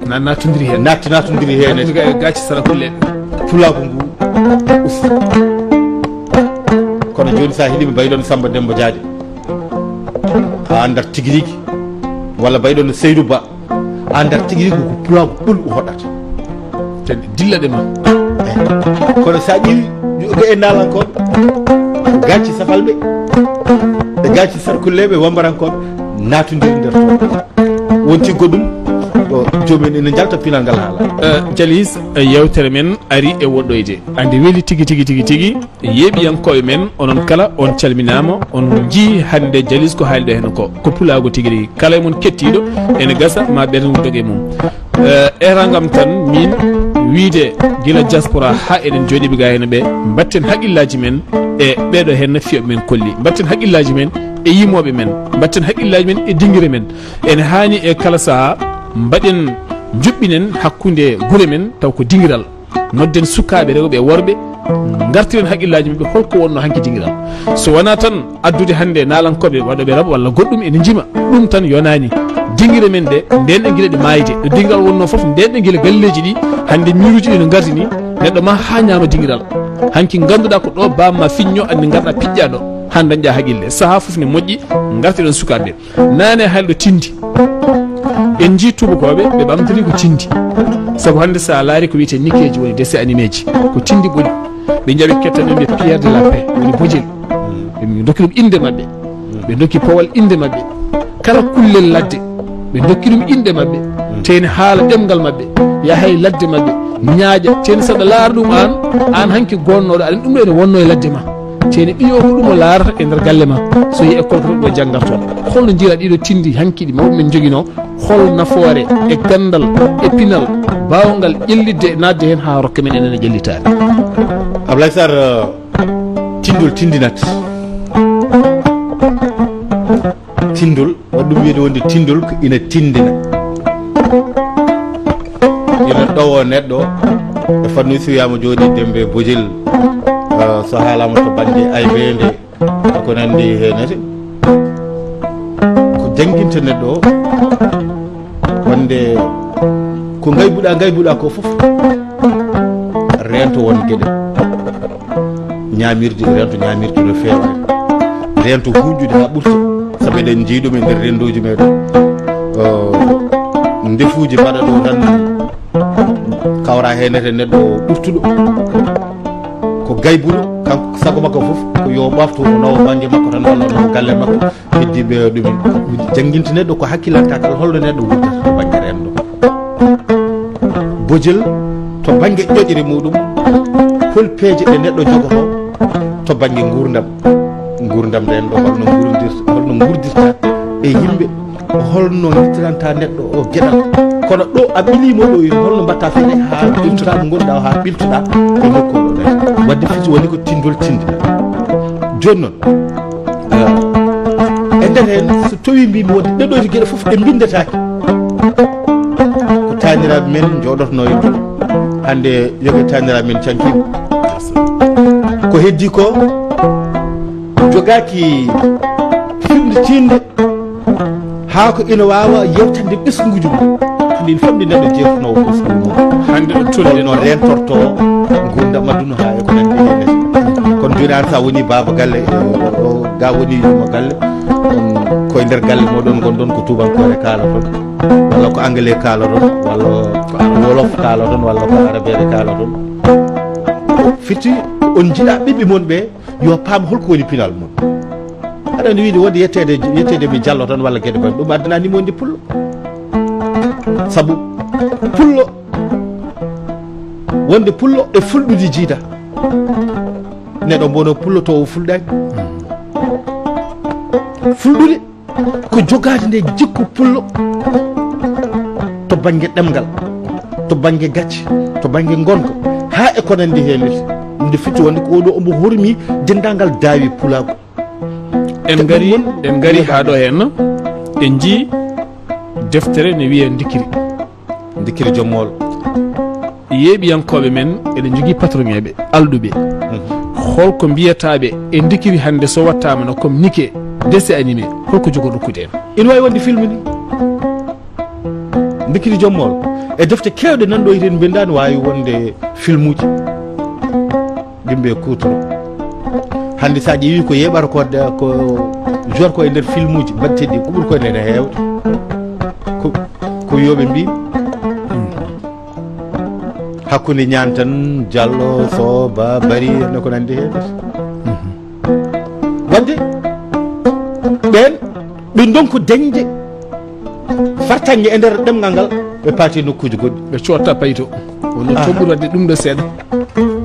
Na-, nattondiri heen. Nat-, nattondiri heen. Nattondiri ga-, gaaci sarakulle. Pulaagu ngu usti. Kono jooni, so a heɗii mi bayɗo no Samba Demba Diadio, a anndat tigi rigi, walla bayɗo no Seydou Ba, a anndat tigi rigi ko pulaagu ɓolgu hoɗata. Te dilla ɗe ma. Kono so a ƴeewi, ɗo e naalankooɓe, gaaci safalɓe, e gaaci sarkulleeɓe, wambarankooɓe, naatondiri nder toon. Wonti goɗɗum, ko joomum en ene njalta pinal ngal haala. Eh, Jalis, eh, yewtere men ari e woɗɗoyde. Ande weli tigi, tigi, tigi, tigi. Yeeɓiyankooɓe men, onon kala, on calminaama, on njii hannde Jalis ko haali ɗo heen ko, ko pulaagu tigi rigi. Kala e mon kettiiɗo, ene gasa ma ɓernde mum doge mum. Eh, erangam tan, min, wiide gila diaspora haa eɗen jooɗii ɓe gaa heen ɓe, mbatten haqqillaaji men e ɓeeɗo heen fiyooɓe men kolli. Mbatten haqqillaaji men e yimooɓe men. Mbatten haqqillaaji men e dingire men. Ene haani e kala sahaa, mbaɗen, njuɓɓinen hakkunde gure men, taw ko dingiral. Nodden sukaaɓe rewɓe e worɓe, ngartiren haqqillaaji maɓɓe, holko wonno hanki dingiral. So wonaa tan addude hannde naalankooɓe waɗooɓe rab walla goɗɗum ene njima, ɗum tan yonaani. Dingire men ɗe, ndeen ɗe gila ɗe maayde. Ɗo dingiral wonno fof, ndeen ɗe gila galleeji ɗi, hannde miiruuji ɗi no ngardi ni, neɗɗo ma haa ñaama dingiral. Hanki ngannduɗaa ko ɗo baam ma fiñño, anndi ngarɗa piƴƴa ɗo, haa dañɗa haqqille. Sahaa fof ne moƴƴi, ngartiɗon sukaaɓe. Naane hay ɗo tindi. En njii tuubakooɓe, ɓe ɓamtiri ko tindi. Sabu hannde so a laari ko wiyetee nikeeji woni dessin animé ji, ko tindi ɓuri. Ɓe njaɓi kettan ɓe Pierre de la Paix, woni bojel. Ɓe ndokki ɗum innde maɓɓe. Ɓe ndokki powal innde maɓɓe. Kala kullel ladde, ɓe ndokki ɗum innde maɓɓe. Teyni haala ɗemngal maɓɓe. Yaha e ladde maɓɓe, ñaaƴa. Teyni saɗa laara ɗum aan, aan hanki gonnooɗo, aɗa anndi ɗum ɗo ene wonno e ladde ma. Teeni ɓiyo ko ɗum o laarata e nder galle ma. So yehi école ko ɗum o janngarto. Holno njiira ɗiɗo tindi hanki ɗi mawɓe men njoginoo? Hol nafoore e ganndal e pinal baawngal ƴellitde e naatde heen haa rokke men enen e ƴellitaade? Ablaye Sarr, eh, tindol tindinat. Tindol, waɗi ɗum wiyde wonde tindol ko ina tindina. Ina ɗowo neɗɗo, e fannu so wiyaama jooɗi Dembe Bojel, eh, so haalaama to bannge aybeende, ko nanndi heen ete. Ko jannginta neɗɗo o, wonde ko ngaybuɗa, ngaybuɗa ko fof, reento won geɗe. Ñaamirde, reento ñaamirde no feewa. Reento huuƴude haa ɓurta. Sabu eɗen njiiɗum e nder renndooji meɗen. O, ndefuuji mbaɗa ɗo tan, kawra heen ete neɗɗo ɓurtuɗo. Ko gaybuɗo, kanko sago makko fof, ko yo ɓaftu o nawa bannge makko tan, walla o nawa galle makko. Heddiiɓe ɗumen, jannginta neɗɗo ko hakkilanta kala holno neɗɗo wuddata to bannge renndo. Bojel to bannge ƴoƴre muɗum, hol peeje ɗe neɗɗo jogotoo to bannge nguurndam? Nguurndam renndo, holno nguurdir-, holno nguurdirta e yimɓe, holno ngittiranta neɗɗo o geɗal? Kono ɗo a ɓiliimo ɗo, holno mbaɗta feere haa ɓiltoɗa mo ngonɗa o, haa ɓiltoɗa e nokku o ɗo? Waɗde fiti woni ko tindol tindi. Jooni noon, e nder heen, so tawi mbimi wonde ɗeɗo to geɗe fof ɗe mbindetaake, ko taaniraaɓe men njooɗotonoo e ɗum. Hannde yoga taaniraaɓe men cankiima. Ko heddi ko jogaaki firnde tiinde haa ko ina waawa yewtande ɓesnguuji mum. Hannde ina famɗi neɗɗo jeetunoowo ɓesngu mum. Hannde ɗo tolni holno rentorto nguurndam aduna haa e ko nanndi heen. Kono jooni aan, so a woni baaba galle, e, o, o, ga woni yumma galle, on koye nder galle moɗon ngonɗon, ko tuubankoore kaaloton, walla ko anglais kaaloton, walla ko wolof kaaloton, walla ko arabeere kaaloton. Firti on njiɗa ɓiɓɓe mon ɓe yo paam holko woni pinal mum. Aɗa anndi wiyde wonde yetteede, yetteede mi jallo tan walla geɗe goɗɗe, ɗum addanani mo wonde pullo. Sabu pullo, wonde pullo e fulɓe ɗi jiida. Neɗɗo mbono pullo to o fulɗaani. Fulɓe ko jogaade nde jikku pullo to bannge ɗemngal, to bannge gacce, to bannge ngonka, haa e ko nanndi heen. Nde firti wonde ko oɗo omo hormi denndaangal daawi pulaagu. En ngari, en ngari haa ɗo heen, en njii deftere ne wiyee Ndikiri. Ndikiri joom moolo. Yeeɓiyankooɓe men, eɗen njogii patroŋeeɓe alɗuɓe. Mhm. Holko mbiyataaɓe e Ndikiri hannde so wattaama no comme nike, dessin animé, holko jogo rokkude en? Ina waawi wonde film ni. Ndikiri joom moolo. E defte keewɗe nan ɗo, iten mbindaani, waawi wonde filmuuji. Yimɓe kuutoro. Hannde so a ƴeewi ko yeeɓata ko, ko joueur ko e nder filmuuji mbaɗteɗi, ko ɓuri ko nene heewde. Ko, ko yo ɓe mbi hakkunde ñaan tan, Jallo, Soba, Bari, no ko nanndi heen. Wadde ɓeen ɓe ndonku dañde fartaŋŋe e nder ɗemngal ngal, ɓe paati e nokkuuji goɗɗi. Ɓe cotta payto. Wonno toon ɓuri waɗde ɗum ɗo seeɗa.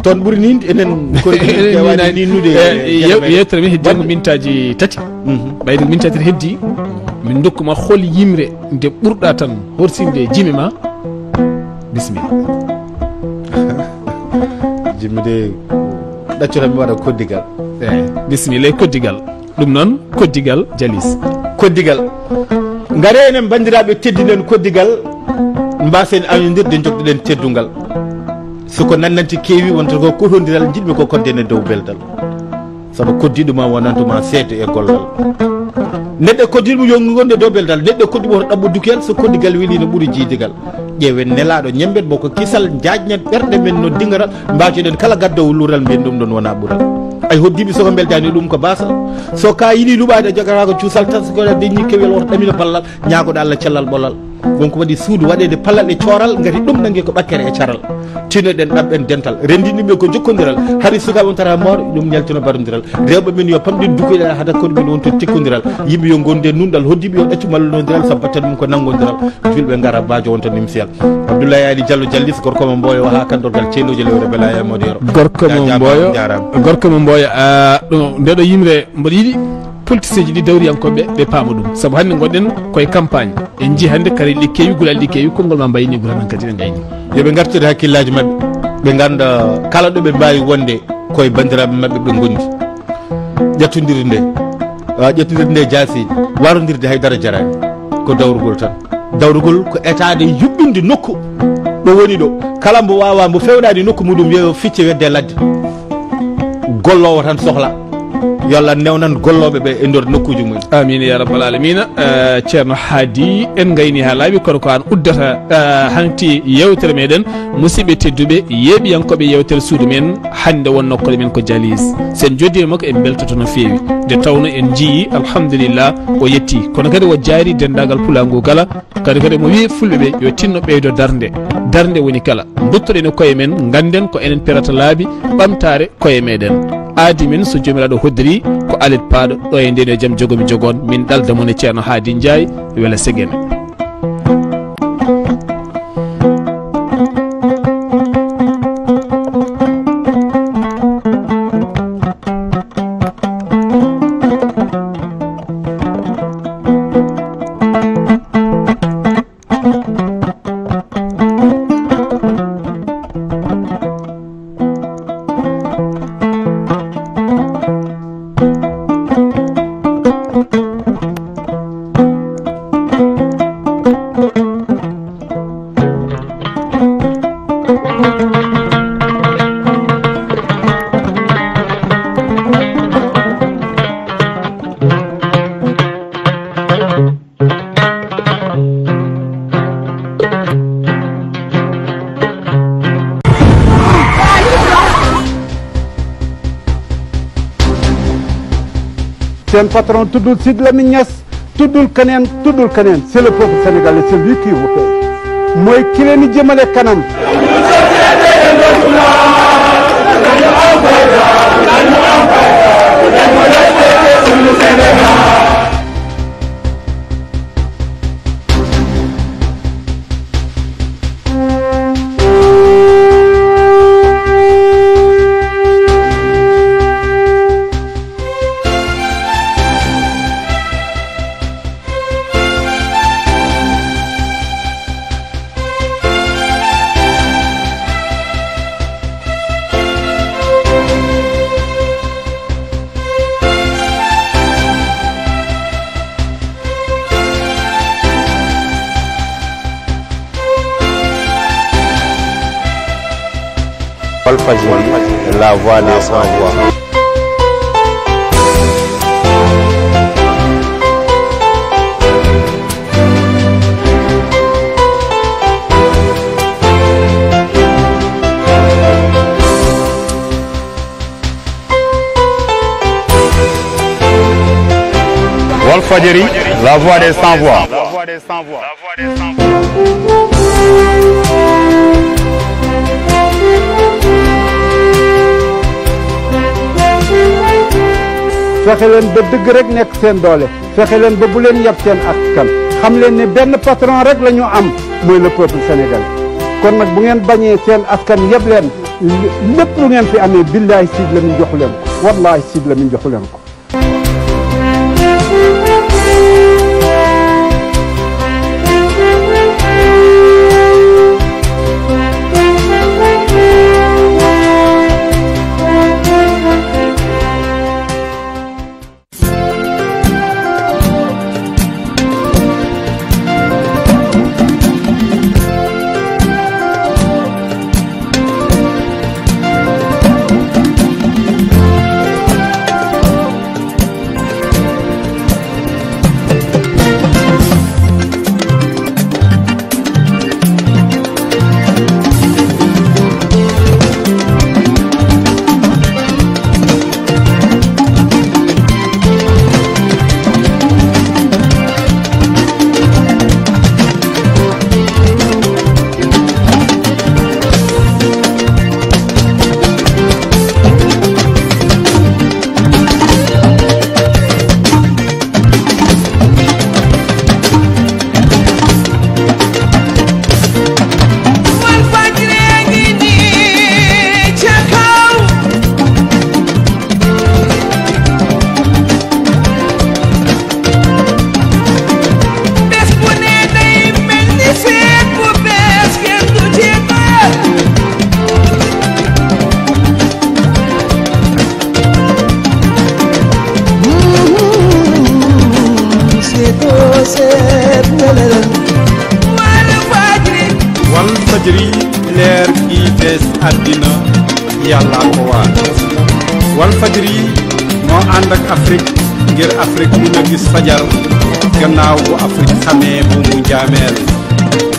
Toon ɓuri ni enen koye enen keewani ninnude. Eh, yew-, yewtere men heddi ko mintaaji tati. Mhm. Ɓayde ko mintaaji tati heddi, min dokkuma hol yimre nde ɓurɗa tan horsinde e jime ma. Bisimilla. Jimmi de, ɗaccoto mi waɗa koddigal. Eh, bisimilla e koddigal. Ɗum noon, koddigal Jalis. Koddigal. Ngare enen banndiraaɓe, teddinen koddigal, mbaasen añondirde, njogtoɗen teddungal. So ko nannanti keewi, wonta ko kutondiral, njiɗmi ko koddenen dow beldal. Sabu koddiɗo ma wonanto ma seedo e gollal. Neɗɗo koddiɗo mo yo ngonde dow beldal, neɗɗo koddiɗo mo to ɗaɓɓo dukiyal, so koddigal weli no ɓuri jiidigal. Ƴeewen nelaaɗo, ñemben mo ko kisal, njaajnen ɓerɗe men no dingaral, mbaajoɗen kala gaddowo luural, mbiyen ɗum ɗon wona ɓural. Ay hoddiiɓe, so ko mbeldaani ɗum ko baasal. So ka yiɗi luɓaade, jogata ko cuusal tan, so ko deñi kewel, woto ɗamino ballal, ñaagoɗo Allah cellal ɓolal. Won ko waɗi suudu waɗeede palal e cooral, ngati ɗum nangi ko ɓakkere e caral. Tinoɗen ɗaɓɓen dental, renndini ɓe ko jokkondiral. Hari sukaaɓe on tara moor, ɗum ñaltino barondiral. Rewɓe men yo pamɗin dukoyɗe hada kono min wonto tekkondiral. Yimɓe yo gonde nunɗal, hoddiiɓe yo ɗaccu mallondiral, sabu batten ɗum ko nanngondiral. Julɓe ngara baajo wonta nimsiyal. Abdoulaye Ali Diallo Jallis, gorko mo Mboyo, waha kandorgal ceynooje lewre Belaya Modi Yoro. Gorko mo Mboyo, gorko mo Mboyo, a, ɗum, nde ɗo yimre mboɗo yiɗi politiseeji ɗi dawriyankooɓe ɓe paama ɗum. Sabu hannde ngonɗen koye campagne. En njii hannde kare ɗi keewi, gulal ɗi keewi, konngol ma mbayni guranan kadi ne ngayni. Yo ɓe ngartir hakkillaaji maɓɓe, ɓe ngannda kala ɗo ɓe mbaawi wonde koye banndiraaɓe maɓɓe ɓe ngondi. Ƴettondirde nde, ah, ƴettondirde nde jaasi, warondirde hay dara jaraani. Ko dawrugol tan. Dawrugol ko etaade yuɓɓinde nokku ɗo woni ɗo. Kala mbo waawaa, mbo fewnaani nokku muɗum, yo ficce wedde ladde. Golloowo tan sohla. Yo Allah newnan gollooɓe ɓe e nder nokkuuji mum. Amiin ya rabbal aalamiina. Eh, Ceerno Haadi, en ngayni haa laaɓi, kono ko aan uddata, eh, hanti yeewtere meɗen. Musidɓe tedduɓe, yeeɓiyankooɓe yeewtere suudu men, hannde wonnoo koɗo men ko Jalis. So en njoddiima makko, en mbeltoto no feewi. Nde tawnoo en njiyii, alhamdulillah, o yettii. Kono kadi o jaari denndaangal pulaar ngu kala. Kadi kadi mo wii fulɓe ɓe yo tinno ɓeydo darnde. Darnde woni kala. Nduttoɗen e koye men, ngannden ko enen perata laabi ɓamtaare koye meɗen. Aadi men so Joomiraaɗo hoddiri, ko alet paaɗo ɗo e ndeen yo jam jogomi jogoon, min ɗalda mon e Ceerno Haadi Njaay, wela segene. Seen patron tuddul Sidy Lamine Niass, tuddul keneen, tuddul keneen. C'est le peuple sénégalais, c'est lui qui vous paye. Mooy ki leen di jëmale kanam. Walfadjri, la voix des sans voix. Walfadjri, la voix des sans voix. Fexe leen ba dëgg rek nekk seen doole. Fexe leen ba bu leen yab seen askan. Xam leen ne benn patron rek la ñu am, mooy le peuple sénégalais. Kon nag, bu ngeen bañee seen askan yab leen, lépp lu ngeen fi amee, billaahi Sidy Lamine joxu leen ko, wallaahi Sidy Lamine joxu leen ko. Àddina, Yàlla ko waat. Walfadjri moo ànd ak Afrique ngir Afrique mun a gis fajar, gannaaw bu Afrique xamee bu mu njaameel,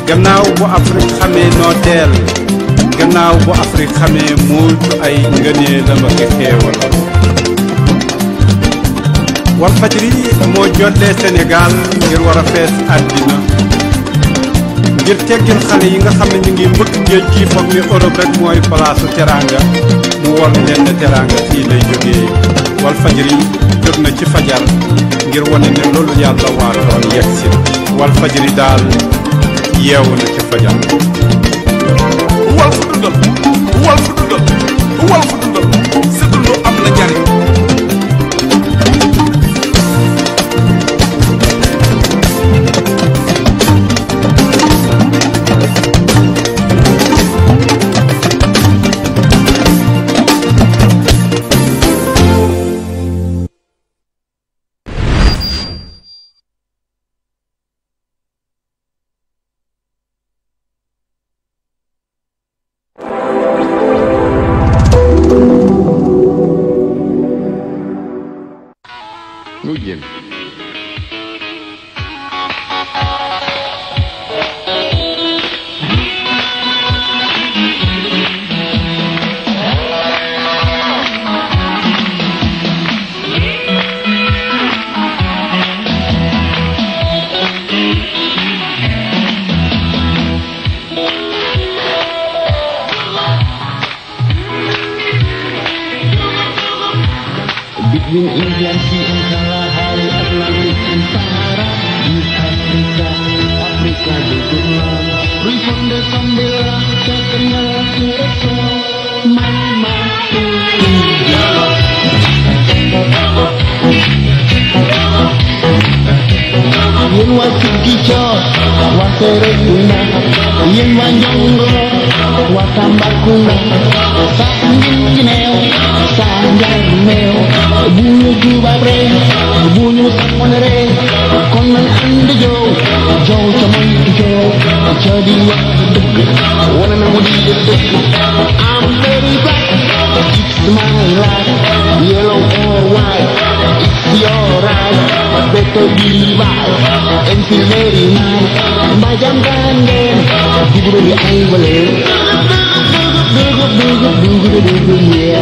gannaaw bu Afrique xamee nooteel, gannaaw bu Afrique xamee muucu ay ngëneelam ak i xéewal. Walfadjri moo jollee Sénégal ngir war a fees àddina, ngir teggil xale yi nga xam ne ñu ngi mbëkk géej gi, foog ni Europe rek mooy palaasu teraanga, mu won leen ne teraanga fii lay jógee. Walfadjri jóg na ci fajar ngir wane ne loolu Yàlla waatoon yegsi na. Walfadjri daal yeewu na ci fajar. Walf dundal, Walf dundal, Walf dundal, sa dund am na njariñ. Ngujjen. Between Indian Sea and Kalahari, Atlantic and Sahara, East Africa, Africa, the good man. Free from the Sambela, Chakra, Mama, Yéen waa Ziguinchor, waa Serekunda, yéen waa Ndiongo, waa Tambacounda, saa ngin ci neew, saa njar meew, bu ñu jubabre, bu ñu samonere, kon nañ ànd jow, jow ca moytu jow, ca di wax dëgg, wane na mu di dëgg. I'm very black, it's my life, yellow or white, it's your right, better be right, and feel very nice. Mbajam ganden, duguru di ay wale, duguru, duguru, duguru, duguru, yeah.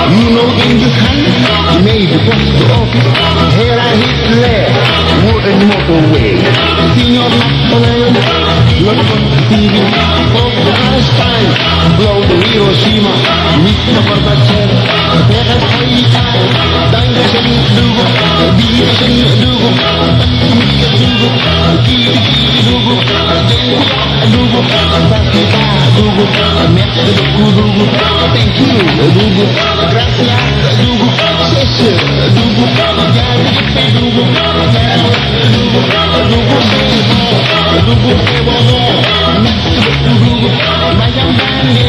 You know Genghis Khan, he made the post office. Here are Hitler, war and motorway. Senior Napoleon, London T V, of the Palestine, blow the Hiroshima, Mister Gorbachev, Perez Hayita, Dangchen Dugu, Bichen Dugu, Dugu, Dugu, Dugu, Dugu, Dugu, Dugu, Dugu, Thank you, Dugu, Gracias, Dugu, Sese, Dugu, Jari, Dugu, Jari, Dugu, Dugu, Dugu, Dugu, Dugu, Majambane,